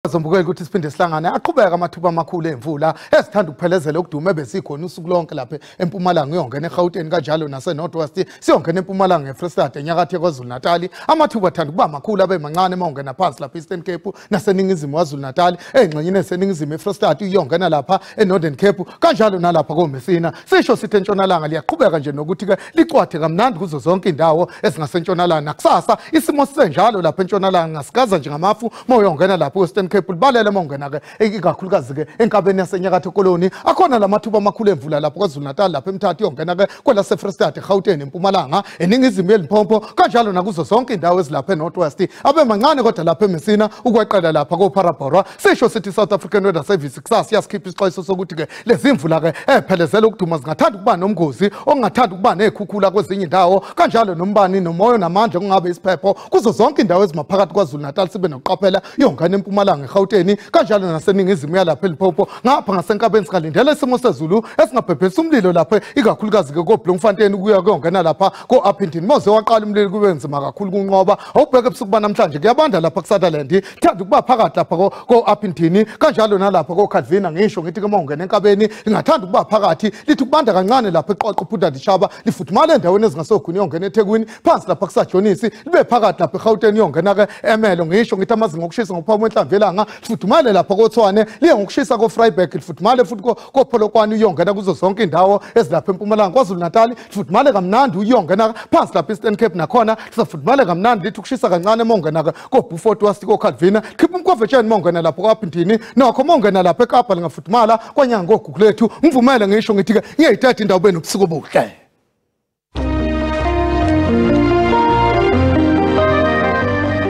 Zombukela ukuthi siphinde sihlangane. Aqhubeka amathuba amakhulu emvula esithanda ukuphelezela okudume besikhona usuku lonke lapha eMpumalanga, uyongena eGauteng kanjalo nase-North West, siyongena eMpumalanga, eFree State, enyakatho yeKwaZulu Natal. Amathuba athanda ukuba makhulu abe mancane uma ungena phansi lapha Eastern Cape naseningizimu KwaZulu Natal, engxenyeni eseningizimu eFree State, uyongena lapha eNorthern Cape kanjalo nalapha koMessina. Sisho sithi entshonalanga liyaqhubeka nje nokuthi-ke licwathe kamnandi kuzo zonke indawo ezingasentshonalanga. Nakusasa isimo sisenjalo lapha entshonalanga, ngasikaza nje ngamafu uma uyongena lapha Western Cape, libalele uma ungena-ke ikakhulukazi-ke enkabeni yasenyakatho koloni. Akhona la mathuba amakhulu emvula lapho KwaZulu Natal, lapha eMthatha, iyongena-ke kwelase-Free State, eGauteng, eMpumalanga, eningizimu yeLimpopo kanjalo nakuzo zonke indawo ezilapha e-North West. Abe mancane kodwa lapha eMessina ukweqela lapha koPhalaborwa. Sisho sithi South African Weather Service kusasa iyasikhipha isixwayiso sokuthi-ke lezi mvula-ke ephelezela ukuduma zingathanda ukuba nomgozi okungathanda ukuba ney'khukhula kwezinye indawo kanjalo nombani nomoya namandla kungabe isiphepho kuzo zonke indawo ezimaphakathi KwaZulu Natal. Sibe nokuqaphela iyongena eMpumalanga, eGauteng kanjalo naseningizimu yalapha eLimpopo. Ngapha ngasenkabeni singalindela isimo sezulu esingabhebhesa umlilo lapha ikakhulukazi-ke koBloemfontein ukuya kuyongena lapha ko-Upington. Moze waqala umlilo kube nzima kakhulu kunqoba. Awubheke ebusuku banamhlanje kuyabanda lapha kuSutherland, thanda ukuba phakathi lapha ko-Upington kanjalo nalapha koCalvina. Ngisho ngithi-ke uma ungena enkabeni lingathanda ukuba phakathi, lithi ukubanda kancane lapha eQoqo Phuthaditjhaba, lifudumala endaweni ezingasogwini yongena eThekwini, phansi lapha kusajonisi libe phakathi lapha eGauteng, yongena-ke eMelo. Ngisho ngithi amazinga okushisa ngophawu lwenhlamvu yelanga lifudumale lapha koTshwane, liye ngokushisa koVryburg, lifudumale futhi koPolokwane, uyongena kuzo zonke indawo ezilapha eMpumalanga. KwaZulu Natal lifudumale kamnandi, uyongena phansi lapha Eastern Cape nakhona lisafudumale kamnandi, lithi ukushisa kancane uma ungena-ke koBeaufort West, koCalvina, khipha umkhovetsheni uma ungena lapho kwa-Upington. Nokho uma ungena lapha eKapa lingafudumala kwanyanga koGugulethu. Ngivumele ngisho ngithi-ke ngiyayithatha indawo benobusuku obuhle.